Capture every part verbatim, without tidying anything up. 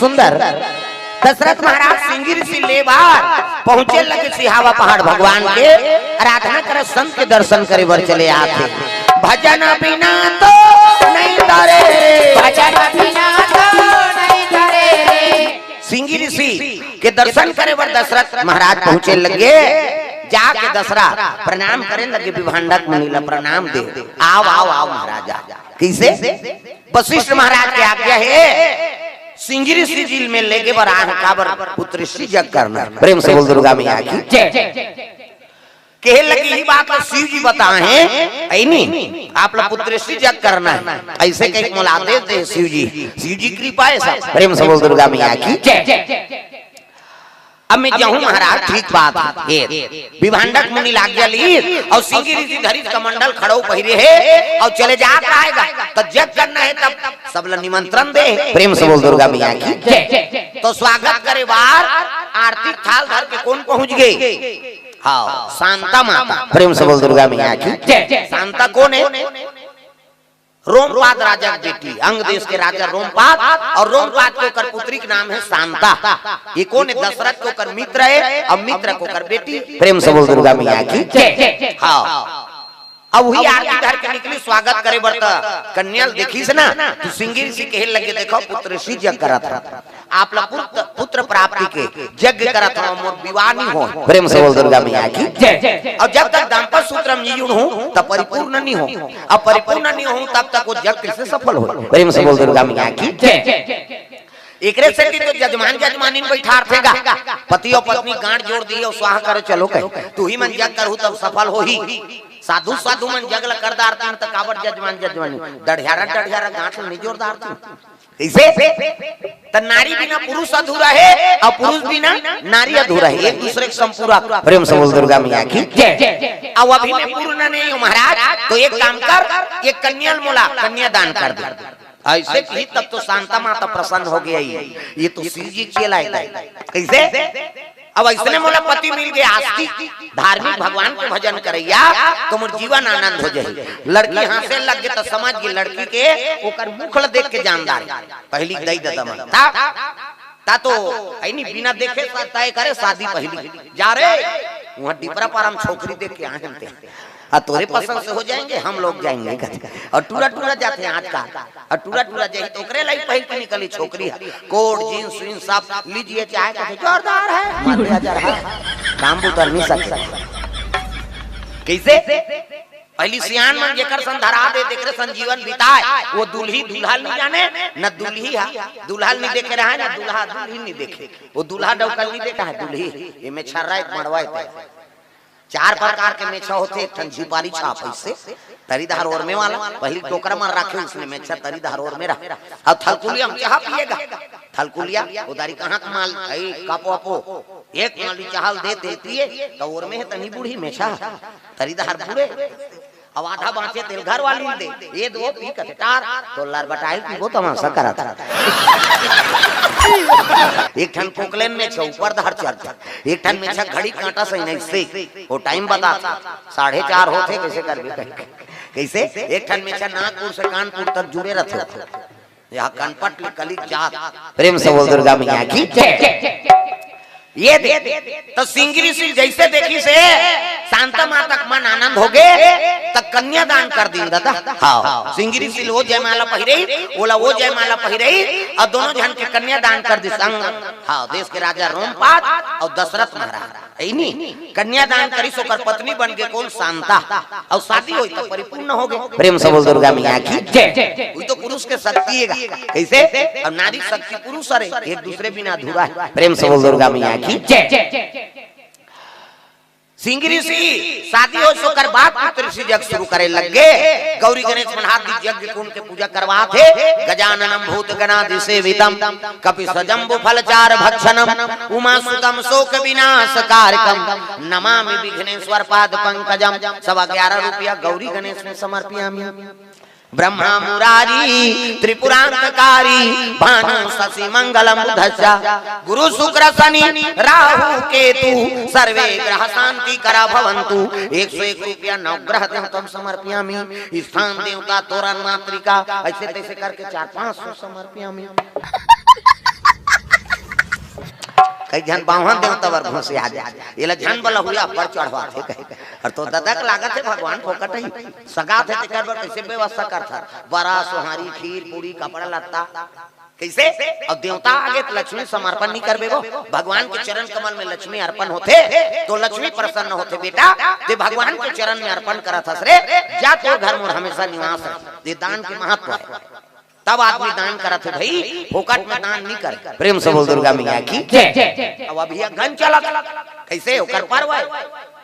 सुंदर। दशरथ महाराज सिंगी ऋषि ले बर पहुंचे लगे सिहावा पहाड़ भगवान के आराधना करे, संत के दर्शन करे बर चले आथे। भजन बिना तो नहीं तरे रे। भजन बिना तो नहीं तरे रे। सिंगी ऋषि के दर्शन करे बर दशरथ महाराज पहुंचे लगे। जाके दशरथ प्रणाम करे लगे, विभांडक मुनि ला प्रणाम दे। आव, आव, आव महाराजा। कइसे? वशिष्ठ महाराज के आज्ञा हे, सिंगी ऋषि जी ल में लेगे बर आए हंव, काबर पुत्र ऋषि जग करना। प्रेम से बोल दुर्गा मैया की। जय। कहे लगे, इही बात ला शिव जी बताए हे, ऐ नी, आप ला पुत्र ऋषि जग करना हे, अइसे कहिके मोला आदेश दे हे शिव जी। शिव जी कृपा हे सब। प्रेम से बोल दुर्गा मैया की। जय। अब मैं जाहूं महाराज, ठीक बात हे। विभांडक मुनि ला आज्ञा लीस अउ सिंगी ऋषि धरिस कमंडल खड़ऊ पहिरे हे अउ चले जात रहेगा, त जग करना हे तब सब ला निमंत्रण दे हे। प्रेम से बोल दुर्गा मैया की। जय। तो स्वागत करे बर आरती थाल धर के कोन पहुंच गे? हां, शांता माता। प्रेम से बोल दुर्गा मैया की। जय। शांता कोन हे? रोमपाद राजा के बेटी, अंग देश के राजा रोमपाद, अउ रोमपाद के ओकर पुत्री के नाम हे शांता। ये कोन हे? दशरथ के ओकर मित्र हे, अउ मित्र के ओकर बेटी। प्रेम से बोल दुर्गा मैया की। जय। हां। अब उही आरती धर के निकलिस स्वागत करे बर, त कन्या ल देखिस ना, त सिंगी ऋषि कहे लगे, देखव पुत्र ऋषि जग करत हे, आप ला पुत्र, पुत्र प्राप्ति के यज्ञ करत हंव, मोर विवाह नइ होय। प्रेम से बोल दुर्गा मैया की। जय। अउ जब तक दाम्पत्य सूत्र म नइ जुड़हूं, त परिपूर्ण नइ हों। अब परिपूर्ण नइ हों, तब तक ओ यज्ञ कइसे सफल होय? प्रेम से बोल दुर्गा मैया की। जय। एकरे सेती तो जजमान जजमानी ल बइठारथे गा, पति अउ पत्नी गांठ जोड़ दिही अउ स्वाहा करे चलो कहे, तुही मन यज्ञ करहू तब सफल होही। साधु साधु मन यज्ञ ल कर डारतिन, त काबर जजमान जजमानी डढ़ियारा डढ़ियारा गांठ ल नइ जोड़ डारतिन? कइसे? त नारी बिना पुरुष अधूरा हे अउ पुरुष बिना नारी अधूरा हे, एक दूसरे के संपूरक। प्रेम से बोल दुर्गा मैया की। जय। अब अभी मैं पूर्ण नइ हंव महाराज, त एक काम कर, एक कन्या ल मोला कन्या दान कर दे। अइसे कही तब तो शांता माता प्रसन्न होगे, ये तो शिव जी के चेला हे। कइसे? अब अइसने मोला पति मिल गे आस्तिक, धार्मिक, भगवान के भजन करइया, त मोर जीवन आनंद हो जाही। लड़की हांसे लग गे त समझ गे लड़की के, ओकर मुख ल देख के जान डारे। पहिली दई ददा मन। त, त तो, ऐ नी, बिना देखे सा-, तय करे शादी पहिली। जा रे, उहां डिपरा पारा म छोकरी देख के आए हन ते। अउ तोरे पसंद से हो जाएंगे, हम लोग जाएंगे कथे। अउ टूरा टूरा जाथे आजकल। अउ टूरा टूरा जाही त ओकरे लाइक पहिर के निकली छोकरी हे। कोट, जींस, वींस सब लीजिए, चाहे कथे जोरदार हे, मात्र हजार हे। काम बुता नइ सके। कइसे? पहिली सियान मन जेकर संग धरा दे, तेकरे संग जीवन बिताय। ओ दुल्ही दूल्हा ल नइ जाने, न दुल्ही ह दूल्हा ल नइ देखे रहय, न दूल्हा दुल्ही ल नइ देखे। ओ दूल्हा डउका ल नइ देखे हे, दुल्ही। एमे छर्रा एक मड़वा हे ते। चार प्रकार के मेछा होथे, एक ठन झिपारी छाप अइसे, तरी डहर ओरमे वाला, पहिली टोकरा म राखे उसने मेछा तरी डहर ओरमे रहा। अउ थलकुलिया म चाहा पिएगा, थलकुलिया, ओ दारी कहां के माल, अई, कपो अपो, एक माली चाहा ल दे तेल पिए, त ओरमे हे तनी बूढ़ी मेछा, तरी डहर बूढ़े, अउ आधा बांचे तेल घर वाली ल दे, ये दो पी कथे टार, तो लरबटाई पीबो तमाशा करत। एक ठन पोकलेन मेछा ऊपर डहर चढ़थे, एक ठन मेछा घड़ी कांटा सही नइ से, ओ टाइम बताथे, साढ़े चार होथे, कइसे करबे कहि। कइसे? एक ठन मेछा नागपुर से कानपुर तक जुड़े रथे। यहां कनपट ले कली जात। प्रेम से बोल दुर्गा मैया की। जय। ये दे, त सिंगी ऋषि जइसे देखिस हे, शांता माता के मन आनंद होगे, त कन्या दान कर दिन ददा। हां, सिंगी ऋषि ल ओ जयमाला पहिरही, ओला ओ जयमाला पहिरही, अउ दोनों झन के कन्या दान कर दिस। अंग, हां, देश के राजा रोमपाद अउ दशरथ महाराज। अइ नी, कन्या दान करिस, ओकर पत्नी बन गे कोन? शांता। अउ शादी होइस त परिपूर्ण होगे। प्रेम से बोल दुर्गा मैया की। जय। उही तो पुरुष के शक्ति हे गा। कइसे? अउ नारी शक्ति पुरुष हरे, एक दूसरे बिना अधूरा हे। प्रेम से बोल दुर्गा मैया की। जय। सिंगी ऋषि शादी होइस, ओकर बाद पुत्र ऋषि जग शुरू करे लग गे। गौरी गणेश मन हाथ दी यज्ञ कुंड के पूजा करवाथे। गजाननम भूत गणादि सेवितम कपित जम्बू फल चार भक्षणम उमा सुतम शोक विनाश कारकम नमामि विघ्नेश्वर पाद पंकजम। सवा ग्यारह रुपया गौरी गणेश में समर्पियामि। ब्रह्मा मुरारी त्रिपुरांतकारी भानु शशि मंगलम बुधस्या गुरु शुक्र शनि राहु केतु सर्वे ग्रह शांति करा भवंतु। एक सौ एक रुपया नवग्रह देवतम समर्पियामि। स्थान देवता तोरण मातृका ऐसे तैसे करके चार पांच सौ समर्पियामि। कई झन बावन देवता बर घुसिया जाथे, एला झन बलहुआ पर चढ़वाथे कहे। अउ तोर ददा के लागत हे भगवान फोकट ही सगाथे, तेकर बर कइसे व्यवस्था करथस? बरा, सोहारी, खीर, पूड़ी, कपड़ा लत्ता, कइसे? अउ देवता आगे त लक्ष्मी समर्पण नइ करबे वो? भगवान के चरण कमल में लक्ष्मी अर्पण होथे, त लक्ष्मी प्रसन्न होथे। बेटा, तें भगवान के चरण में अर्पण करत हस रे, जा तोर घर मोर हमेशा निवास रहे। ये दान के महत्व हे। तब आदमी दान करत हे भई, फोकट में दान नइ करे। प्रेम से बोल दुर्गा मैया की जय। अब अभी अगन चलत, कइसे? ओकर पर्व हे,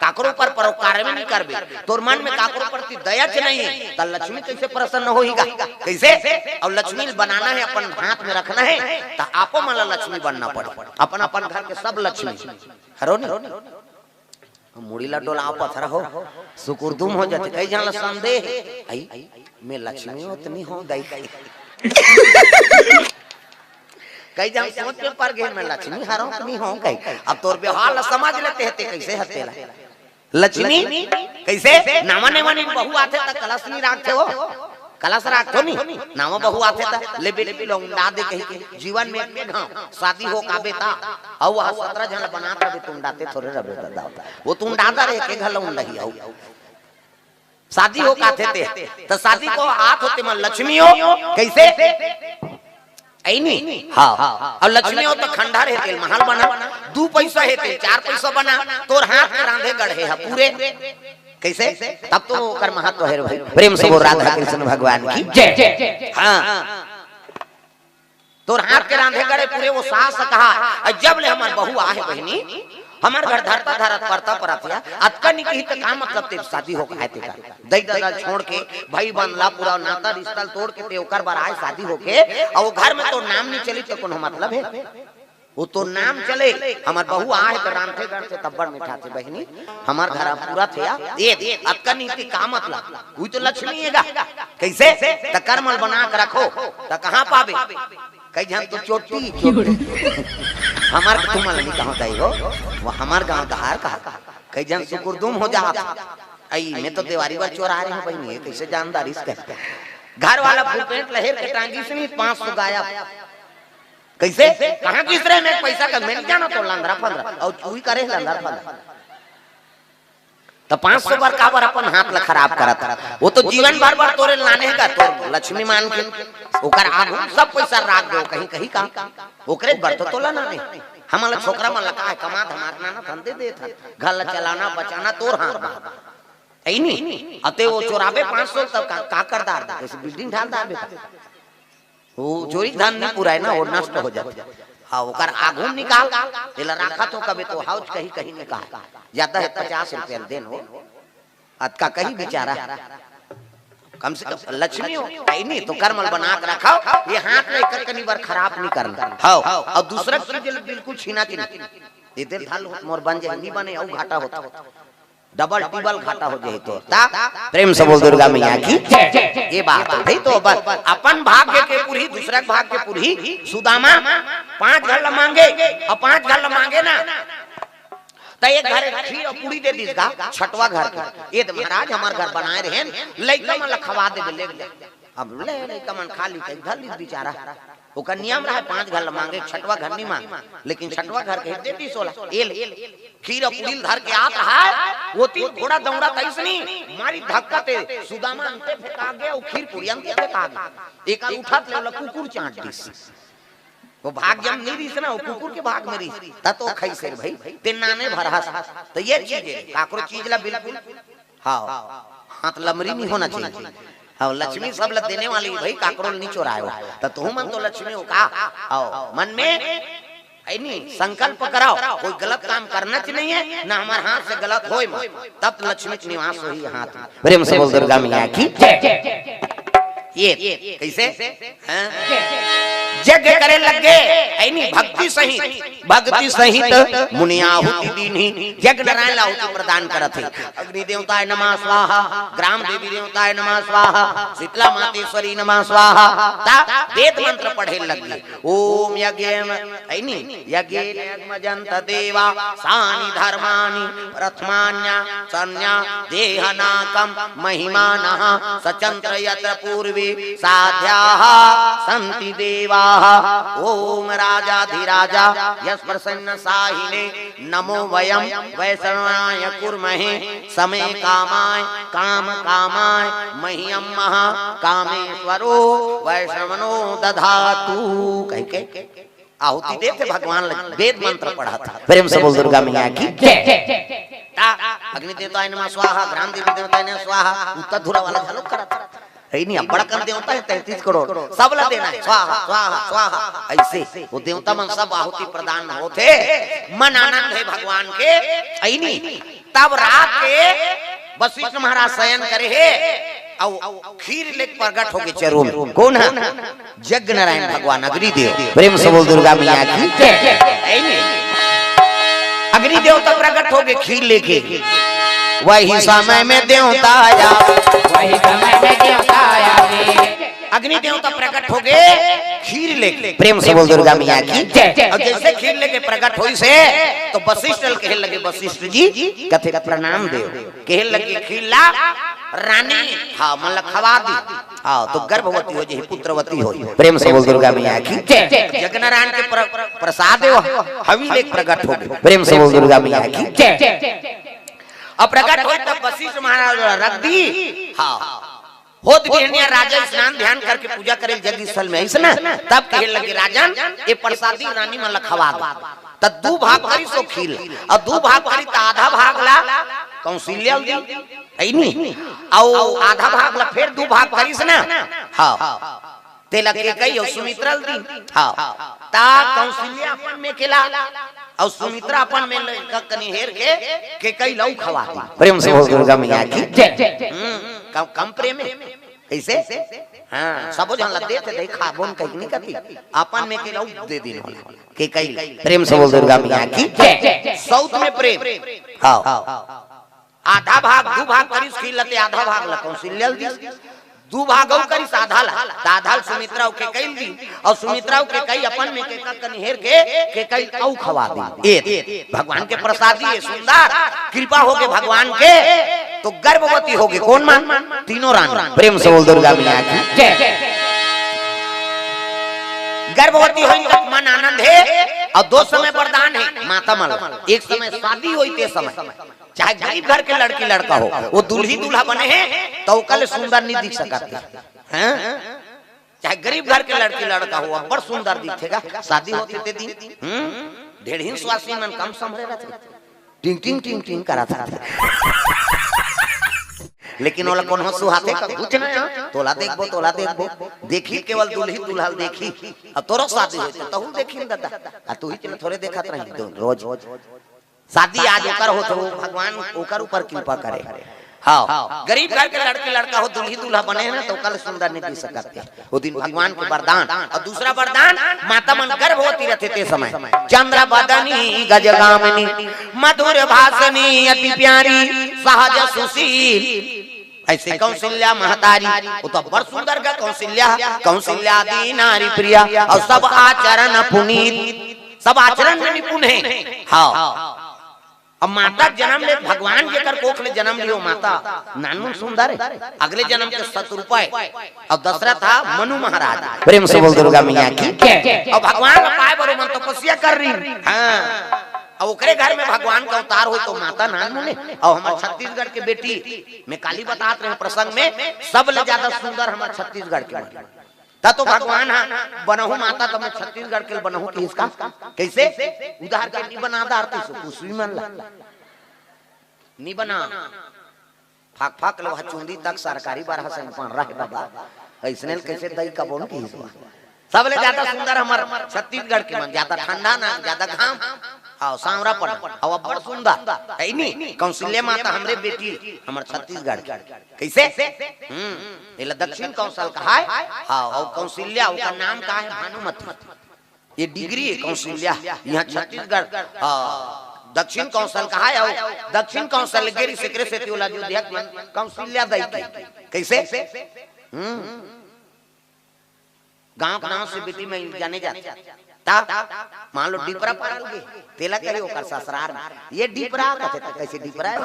काकरो पर परोपकार में नइ करबे, तोर मन में काकरो प्रति दया च नइ हे, त लक्ष्मी कइसे प्रसन्न होही गा? कइसे? अउ लक्ष्मी ल बनाना हे, अपन हाथ में रखना हे, त आपो मन ला लक्ष्मी बनना पड़े। अपन अपन घर के सब लक्ष्मी हरो नी। मुड़ी ला डोलाव पथरा हो, सुकुरदुम हो जाथे। कई झन ला संदेह हे, आई, मैं लक्ष्मी हों त नइ हों दाई? कई झन सोच में पर गे, मैं लक्ष्मी हरों त नइ हों कही। अब तोर व्यवहार ला समझ लेते हे, तें कइसे हस तेला? लक्ष्मी कइसे? नावा नेवानी बहू आथे त कलश नइ राखथे वो? कलश राखथो नी? नावा बहू आथे त ले बेटी ल उंडा दे कहिके। जीवन में एक घांव शादी हो काबे त, अउ वह सतरा झन बनात रहे त उंडाते थोरे रहे दादा। वो त उंडाता रहे, के घला उंडही अउ शादी हो काथे ते, त शादी को आत होते मन लक्ष्मी हो, कइसे? ऐ नी? हाँ। अउ लक्ष्मी हो त खंडहर हे, तेल महल बना, दू पैसा हे, तेल चार पैसा बना, तोर हाथ के रांधे गढ़े हे पूरे। कइसे? तब तो ओकर महत्व हे रे भाई। प्रेम से बोल राधा कृष्ण भगवान की जय। हाँ। तोर हाथ के रांधे गढ़े पूरे वो सास कहा, "अ, जब ले हमर बहू आहे बहिनी, हमर घर धरता धरत परता परत या, अतका नइ किही त का मतलब तें शादी हो काहे तेकर? दई ददा छोड़ के, भाई बंधला पूरा नाता रिश्ता ल तोड़ के तें ओकर बर आए शादी होके, अउ वो घर में तोर नाम नइ चली त कोनो मतलब हे? वो तोर नाम चले, हमर बहू आहे त रांधथे गढ़थे तब बड़ मिठाथे बहिनी, हमर घर पूरा थे या, ये अतका नइ किही त का मतलब? उही तो लक्ष्मी हे गा।" कइसे? त कर्म ल बना के रखो, त कहाँ पाबे? कई झन तो चोटी, चोटी। हमर तुमन ल नइ कहंव दाई हो, वो हमर गांव डहर कहा। कई झन सुकुरदुम हो जात। अई, मैं तो देवारी बर चोराय रहेंव बहिनी, ये कइसे जानदारिस कहे? घर वाला फुल पेंट ल हेर के टांगिस नी, पाँच सौ गायब। कइसे? कहाँ गिस रहे मैं पैसा का, मैं नइ जानंव तो लंदरा फंदरा, अउ उही करे लंदरा फंदरा। त पाँच सौ बर काबर अपन हाथ ल खराब करत? वो तो जीवन भर बर तोरे लाने हे गा, तोर लक्ष्मी मान के। ओकर आगू सब पैसा राख दे, कहीं कहीं का। ओकरे बर तो तोला लाने। हमन ल छोकरा मन ल का हे, कमा धमा के लानत हन, दे देत हन। घर ल चलाना बचाना तोर हाथ म। ऐ नी? अते वो चोराबे पाँच सौ, तब का, का कर डारबे? जइसे building ढाल डारबे का? वो चोरी धन नइ पुराय ना, वो नष्ट हो जाथे। हाँ, ओकर आगू निकाल, एला राखत हों कबे तो हौच कहीं कहीं निकाल। जादा हे त पचास रुपया ल देन हो। अतका कही बिचारा। कम से कम लक्ष्मी हो, कहीं नहीं तो कर्म ल बना के रखव, ये हाथ में एक कनी बर खराब नइ करना। हव, अउ दूसरा चीज ल बिल्कुल छीना च नइ। ये तेल थाल मोर बन जाही, नइ बने, अउ घाटा होथे। डबल टिबल घाटा हो जाही तोर। त प्रेम से बोल दुर्गा मैया की। ये बात हे भाई, तो बस अपन भाग्य के पुरही, दूसरा के भाग्य के पुरही। सुदामा पांच घर ल मांगे, अउ पांच घर ल मांगे ना, त एक घर खीर अउ पूड़ी दे दिस गा, छठवा घर के। ये दे महाराज, हमर घर बनाय रहेन, लइका मन ल खवा देबे, ले जा। अब ले, लइका मन खा ली, कहीं धर ली बिचारा। ओकर नियम रहे, पांच घर ल मांगे, छठवा घर नइ मांगे, लेकिन छठवा घर के दे दिस ओला। ए ले, खीर अउ पूड़ी ल धर के आत रहे, वो तीर घोड़ा दौड़ा तइसनी, मारी धक्का ते सुदामा अंते फेंका गे, अउ खीर पूड़ी अंते फेंका गे। एक उठत ले ओला कुकुर चांट दिस। वो भाग जम नइ रिहिस ना, वो कुकुर के भाग में रिहिस। त तो खइसे रे भाई, ते नाने भर हस। त ये चीज हे, काकरो चीज ला बिल्कुल, हाँ, हाथ लमरी नइ होना चाहिए। हाँ, लक्ष्मी सब ला देने वाली भाई, काकरो ल नइ चोराय हो। त तुहू मन तो लक्ष्मी हो का? आओ, मन में, ऐ नी, संकल्प कराओ, कोई गलत काम करना च नइ हे, ना हमर हाथ से गलत होय मत, तब तो लक्ष्मी के निवास होही हाथ में। प्रेम से बोल दुर्गा मैया की। ये कइसे? हाँ? यज्ञ करे लग गे, ऐ नी, भक्ति सहित, भक्ति सहित मुनि आहुति दीन्ही। यज्ञ नारायण ल आहुति प्रदान करत हे। अग्नि देवताय नमः स्वाहा, ग्राम देवी देवताय नमः स्वाहा, शीतला मातेश्वरी नमः स्वाहा। त वेद मंत्र पढ़े लग गे। ओम यज्ञेम, ऐ नी, यज्ञेन यज्ञमजन्त देवा सानि धर्माणि प्रथमान्या सन्या देहनाकं महिमानः सचन्त यत्र पूर्वे साध्याः सन्ति देवा ओम राजाधिराजाय प्रसन्न साहिने नमो वयम वैष्णवाय कुर्महे समे कामाय काम कामाय मह्यम महा कामेश्वरो वैष्णवनो दधातु। कहिके आहुति देथे भगवान ल, वेद मंत्र पढ़त हे। प्रेम से बोल दुर्गा मैया की। ता अग्नि देवताय नमः स्वाहा, ग्राम देवी देवताय नमः स्वाहा, उत्तर धुरा वाला घलो करत हे। हे नहीं, अब्बड़ अकन देवता हे, तैंतीस करोड़, सब ला देना हे, स्वाहा स्वाहा स्वाहा। ऐसे वो देवता मन सब आहुति प्रदान होथे, मन आनंद हे भगवान के। हे नहीं, तब रात के वशिष्ठ महाराज शयन करे हे, अउ खीर लेके प्रगट होगे चरोम। कोन हे? यज्ञ नारायण भगवान अग्निदेव। प्रेम से बोल दुर्गा मैया की। हे नहीं, अग्निदेव तो प्रगट होगे खीर लेके। वही समय में देवता आया। वही समय में देवता आया। अग्नि देवता प्रगट होगे खीर लेके। प्रेम से बोल दुर्गा मैया की। अउ जैसे खीर लेके प्रगट होइस हे, तो वशिष्ठ ल कहे लगे, वशिष्ठ जी, कथे प्रणाम देव। कहे लगे, खीर ला रानी, हाँ, मन ला खवा दी। हाँ, तो गर्भवती हो जाही, पुत्रवती हो। प्रेम से बोल दुर्गा मैया की। यज्ञ नारायण के प्र-, प्रसाद हे, हवि लेके प्रगट होगे। प्रेम से बोल दुर्गा मैया की। अब प्रगट होइस तब वशिष्ठ महाराज रख दी। हाँ, होत बिहनिया राजा स्नान ध्यान करके पूजा करे जग स्थल में आइस ना, तब कहे लगे, राजन, ये प्रसादी रानी मन ला खवा दो। त दू भाग करिस ओ खीर, अउ दू भाग करिस त आधा भाग ला कौशल्या ल दी, हे नहीं, अउ आधा भाग ला फेर दू भाग करिस ना, हाँ, तेला केकई अउ सुमित्रा ल दी। हाँ, त कौशल्या अपन में के ला, अउ सुमित्रा अपन में ले, क-, कनी हेर के केकई ल अउ खवा दी। प्रेम से बोल दुर्गा मैया की। हम्म, कम, कम प्रेम हे। कइसे? हाँ, सबो झन ल देथे, दे खाबो न कहिके नहीं कथे, अपन में के ल अउ दे दिन होला। केकई ल। प्रेम से बोल दुर्गा मैया की। सौत में प्रेम। हाँ। आधा भाग, दू भाग करिस खीर ल ते आधा भाग ला कौशल्या ल दिस। दू भाग अउ करिस आधा ला, त आधा ल सुमित्रा अउ केकई ल दी, अउ सुमित्रा अउ केकई अपन में के क-, कनी हेर के केकई ल अउ खवा दी। ए भगवान के प्रसादी हे, सुंदर कृपा होगे भगवान के, तो गर्भवती होगे। कोन मन? तीनों रानी। प्रेम से बोल दुर्गा मैया की। गर्भवती होइस त मन आनंद हे, अउ दो समय वरदान हे माता मन ला। एक समय शादी होइस ते समय, चाहे गरीब घर के लड़की लड़का हो, वो दुल्ही दूल्हा बने हे, त ओकर ले सुंदर नहीं दिख सकत हे। हैं? चाहे गरीब घर के लड़की लड़का हो, अब्बड़ सुंदर दिखेगा, शादी होथे ते दिन। हम्म? ढेढ़िन सुवासिन मन कम संभरे रथे। टिंग, टिंग, टिंग, टिंग करत रथे। लेकिन ओला कोनो सुहाथे का कुछ नहीं हे। तोला देखबो, तोला देखबो। देखी केवल दुल्ही दूल्हा ल देखी। अब तोरो शादी होइस त तहू ल देखी न दादा। आ तू ही चल थोरे देखत रही दो रोज। शादी आज ओकर होथे, वो भगवान ओकर ऊपर कृपा करे। हाँ, गरीब घर के लड़की लड़का हो, दुल्ही दूल्हा बने हे ना, त ओकर ले सुंदर नहीं दिख सकत हे। वो दिन भगवान के वरदान। अउ दूसरा वरदान, माता मन गर्भवती रथे ते समय, चंद्र बदनी गजगामिनी, मधुर भाषणी अति प्यारी, सहज सुशील। ऐसे कौशल्या महतारी, वो तो बड़ सुंदर गा कौशल्या, कौशल्या दी नारी प्रिया, अउ सब आचरण पुनीत, सब आचरण में निपुण हे। हाँ। अब माता जन्म ले, भगवान जेकर कोख ले जन्म लियो माता, नानमुन सुंदर हे, अगले जन्म के शत्रुपा हे। अउ दशरथ हा मनु महाराज। प्रेम से बोल दुर्गा मैया की। अउ भगवान ला पाए बर ओमन तपस्या कर रही। हाँ, अउ ओकरे घर में भगवान के अवतार होय तो माता नानमुन हे। अउ हमर छत्तीसगढ़ के बेटी, मैं काली बतात रहे हूँ प्रसंग में, सब ले ज्यादा सुंदर हमर छत्तीसगढ़ के मन। त तो भगवान हा बनहूँ माता, त मैं छत्तीसगढ़ के बनहूँ किहिस का? कइसे? उधार के नी बना दार तइसे कुछ भी मन ला। नी बना। फाक फाक ले वह चुंदी तक सरकारी बरहा संग पड़ रहे बाबा। अइसने ल कइसे दई कबोन किहिस बा। सबले ज्यादा सुंदर हमर छत्तीसगढ़ के मन, ज्यादा ठंडा ना, ज्यादा घाम, अउ सांवरापन, अउ अब्बड़ सुंदर, हे नी? कौशल्या माता हमरे बेटी, हमर छत्तीसगढ़ के। कइसे? हम्म, एला दक्षिण कौशल कहाय। हाँ, अउ कौशल्या, ओकर नाम का हे? भानुमति। ये डिग्री हे कौशल्या, इहाँ छत्तीसगढ़, हाँ, दक्षिण कौशल कहाय, अउ दक्षिण कौशल गे रिहिस, एकरे सेती ओला अयोध्या के मन कौशल्या दई कहिथे। कइसे? हम्म। गांव के नांव से बेटी मन जाने जाथे। त मान लो डिपरा पारल गे, तेला कही ओकर ससुरार में, ये डिपरा कथे, त कइसे डिपरा हे?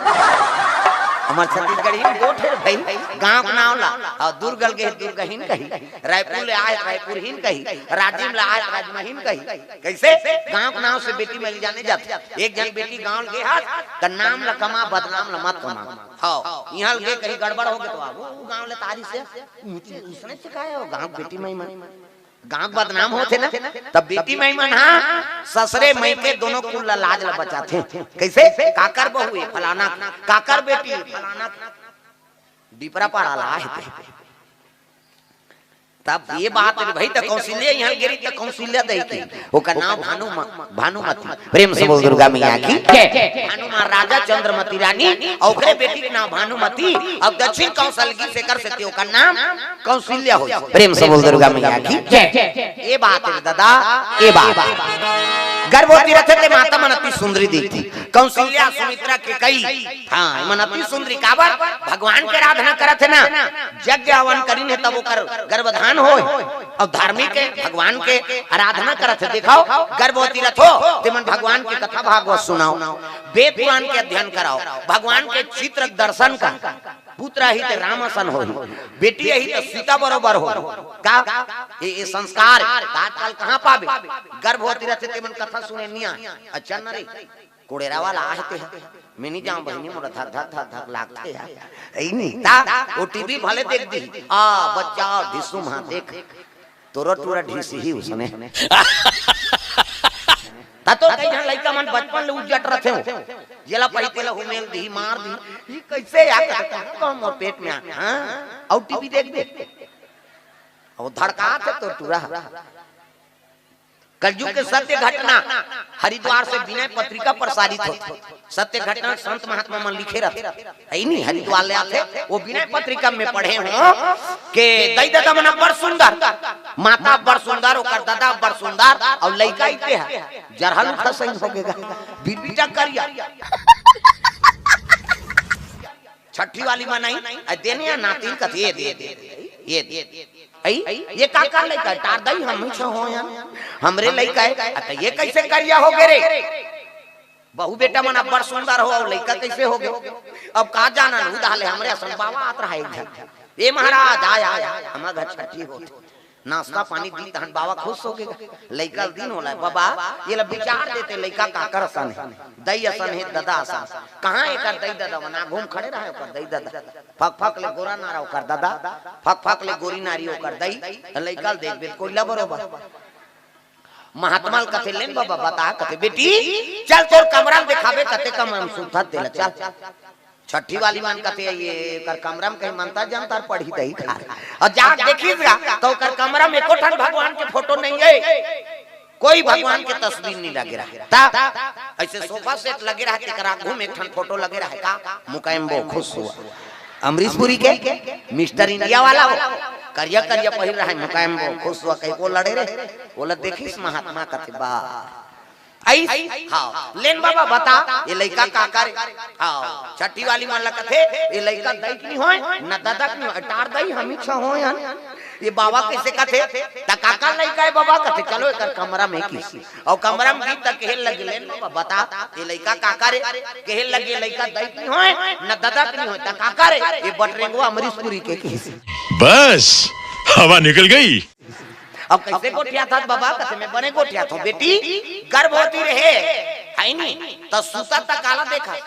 हमर छत्तीसगढ़ी में दो ठे भाई, गांव के नाम ला, अउ दुर्ग ल गे दुर्गहीन कही, रायपुर ले आए रायपुरहीन कही, राजिम ला आए राजमहीन कही। कइसे? गांव के नाम से बेटी मन ल जाने जाथे। एक झन बेटी गांव ल गे हस, त नाम ला कमा, बदनाम ला मत कमा। हव, इहां ल गे कहीं गड़बड़ हो गे त वो गांव ले तारी से ऊंची उसने सिखाए हो, गांव के बेटी माई मन। गांव के बदनाम होथे ना, तब बेटी माई मन हा ससरे मइके दोनों कुल ला लाज ला बचाथे। कइसे? काकर बहू ए फलाना, काकर बेटी ए फलाना, डिपरा पाड़ा ला हे ते। तब ये बात रे भाई, त कौशल्या इहां गिरी त कौशल्या दई के, ओकर नाम भानु म-, भानुमती। प्रेम से बोल दुर्गा मैया की जय। हनुमान राजा चंद्रमती रानी, अउ ओकरे बेटी के नाम भानुमती, अउ दक्षिण कौशल गिस एकर सेती ओकर नाम कौशल्या होइस। प्रेम से बोल दुर्गा मैया की जय। ये बात हे दादा, ये बात। गर्भवती रथे ते माता मन अति सुंदरी दिखथे। कौशल्या, सुमित्रा, कैकई, हां, एमन अति सुंदरी। काबर? भगवान के आराधना करत हे ना, यज्ञ हवन करिन हे तब ओकर गर्भधान होय। अउ धार्मिक हे, भगवान के आराधना करत हे। देखव, गर्भवती रथो, तेमन भगवान के कथा भागवत सुनव, वेद पुराण के अध्ययन करव, भगवान के चित्र दर्शन कर। पुत्र आही त राम असन होही, बेटी आही त सीता बरोबर होही। का? ये, ये संस्कार हे। त आजकल कहां पाबे? गर्भवती रथे तेमन कथा सुने नइ आय। अच्छा न रे, कोड़ेरा वाला आहे ते ह। मैं नइ जांव बहिनी, मोला धक धक धक धक लागथे यार। अइ नहीं ता, वो टीवी भले देख दिही। आ, बच्चा, ढिसुम हा देख। तोरो टूरा ढिसही उसने। ता तो कई झन लइका मन बचपन ले उज्जट रथे हो। जेला पही तेला हुमेल दिही, मार दिही। ई कइसे यार? कहां मोर पेट में आ? हां? अउ टीवी देख दे। अउ धड़काथे तोर टूरा। कलजुग के सत्य घटना हरिद्वार से विनय पत्रिका प्रसारित होथे। सत्य घटना संत महात्मा मन लिखे रथे, हे नहीं? हरिद्वार ले आथे, वो विनय पत्रिका में पढ़े हों के दई ददा मन अब्बड़ सुंदर, माता अब्बड़ सुंदर, ओकर ददा अब्बड़ सुंदर, अउ लइका इते हे, जरहल उठा सही हो गेगा, बिरबिटा करिया। छट्ठी वाली मन आई, अ, देने या नातिन कथे, ये दे, ये दे, ये दे। अई, ये का कर लइका? टार दई, हम ही छो हो यार। हमरे लइका हे। अ, त ये कइसे करिया हो गे रे? बहू बेटा मन अब्बड़ सुंदर हो, अउ लइका कइसे हो गे? अब का जानन, उधाले हमरे असन बाबा आत रहा एक झन। ए महाराज, आय, आय, आय, हमर घर छट्ठी होत। नाश्ता पानी दी तहन बाबा खुश हो गे। लइका ल दिन होला, बाबा, ये ला विचार देते, लइका काकर असन हे? दई असन हे, ददा असन। कहां एकर दई ददा? वना घूम खड़े रहे ओकर दई ददा। फक फक ले गोरा नारा ओकर ददा, फक फक ले गोरी नारी ओकर दई। त लइका ल देखबे कोइला बरोबर। महात्मा ल कथे, "लेन बाबा, बता," कथे, "बेटी, चल तोर कमरा ल देखाबे, कते कमरा म सुतत तेला, चल।" छट्ठी वाली मन कथे, "ये एकर कमरा म कहीं मंतर जंतर पढ़ही दई खा।" अउ जाके देखिस गा, त ओकर कमरा म एको ठन भगवान के फोटो नइ हे, कोई भगवान के तस्वीर नइ लगे रहे। त अइसे सोफा सेट लगे रहे, तेकर आगू म एक ठन फोटो लगे रहे का, मुकायम्बो खुश हुआ। अमरीशपुरी के, मिस्टर इंडिया वाला हो, करिया करिया पहिर रहे, मुकायम्बो खुश हुआ, कई को लड़े रहे, ओला देखिस महात्मा कथे, "बा, अइस, हां, लेन बाबा बता, ये लइका काकर हे?" हां, छट्ठी वाली मन ला कथे, "ये लइका दई के नइ होय, न ददा के नइ होय, टार दई, हम ही छो हो यार। ये बाबा कइसे कथे? त काकर लइका हे बाबा?" कथे, "चलो एकर कमरा म किस।" अउ कमरा म गिस त कहे लगे, "लेन बाबा, बता, ये लइका काकर हे?" कहे लगे, "लइका दई के नइ होय, न ददा के नइ होय, त काकर हे?" "ये बटरेंगवा अमरीशपुरी के," किस। बस, हवा निकल गई। अब कइसे गोठियाथस बाबा? कथे, "मैं बने गोठियाथों बेटी, गर्भवती रहे, हे नहीं, त सुतत त काला देखस?"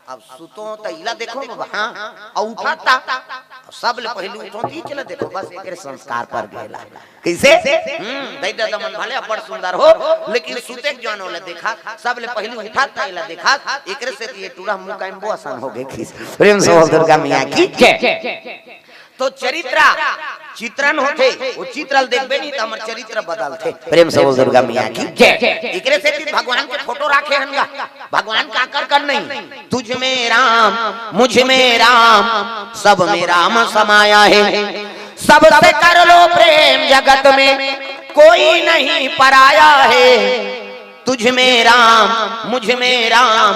अब सुतों त इला देखों बाबा, हां, अउ उठत त, अब सबले पहिली उठों त इच ला देखों, बस एकरे संस्कार पर गेला। कइसे? हम्म, दई ददा मन भले अब्बड़ सुंदर हो, लेकिन सुते के जोन ओला देखस, सबले पहिली उठत त इला देखस, एकरे सेती ये टूरा मुकायम्बो असन हो गे किस। प्रेम से बोल दुर्गा मैया की जय। तो चरित्र चित्रण होथे, वो चित्र ल देखबे नहीं त हमर चरित्र बदलथे। प्रेम से बोल दुर्गा मैया की जय। एकरे सेती भगवान के फोटो राखे हन गा। भगवान काकर कर नहीं, तुझ में राम, मुझ में राम, सब में राम समाया है। सबसे कर लो प्रेम जगत में, कोई नहीं पराया है। तुझ में राम, मुझ में राम,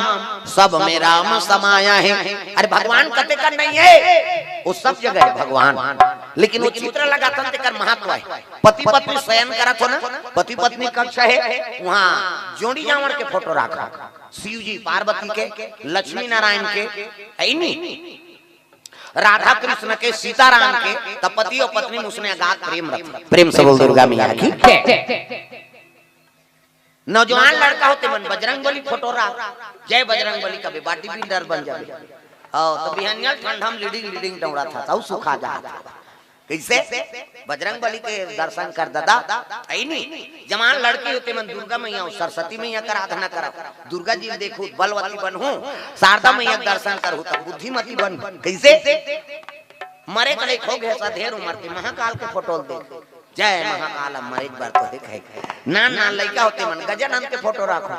सब में राम समाया है। अरे भगवान कते कर नहीं हे, वो सब जगह हे भगवान, लेकिन वो चित्र लगाथन तेकर महत्व हे। पति पत्नी शयन करत हो ना, पति पत्नी कक्ष हे, वहां जोड़ी जावड़ के फोटो राखो, शिव जी पार्वती के, लक्ष्मी नारायण के, हे नहीं? राधा कृष्ण के, सीताराम के, त पति अउ पत्नी में उसने अगाध प्रेम रखथे। प्रेम से बोल दुर्गा मैया की। नौजवान लड़का हो तेमन बजरंग बली फोटो रख, जय बजरंग बली कबे, body builder बन जाबे। हाँ, त बिहनिया ठंडा में लीडिंग लीडिंग दौड़त हस, अउ सुखा जात हस। कइसे? बजरंग बली के दर्शन कर ददा, अइ नी? जवान लड़की हो तेमन दुर्गा मैया अउ सरस्वती मैया के आराधना करव। दुर्गा जी ल देखहू त बलवती बनहू, शारदा मैया के दर्शन करहू त बुद्धिमती बनहू। कइसे? मरे के लइक हो गे हस अधेड़ उमर के, महाकाल के फोटो ल देख। जय महाकाल, अब मरे के बर तो हे कहे। नान नान लइका हो तेमन गजानन के फोटो रखव।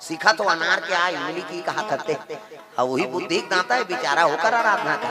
सीखत हो अनार के आ इमली की कहत हते। अउ उही बुद्धि के दाता हे बिचारा, ओकर आराधना कर।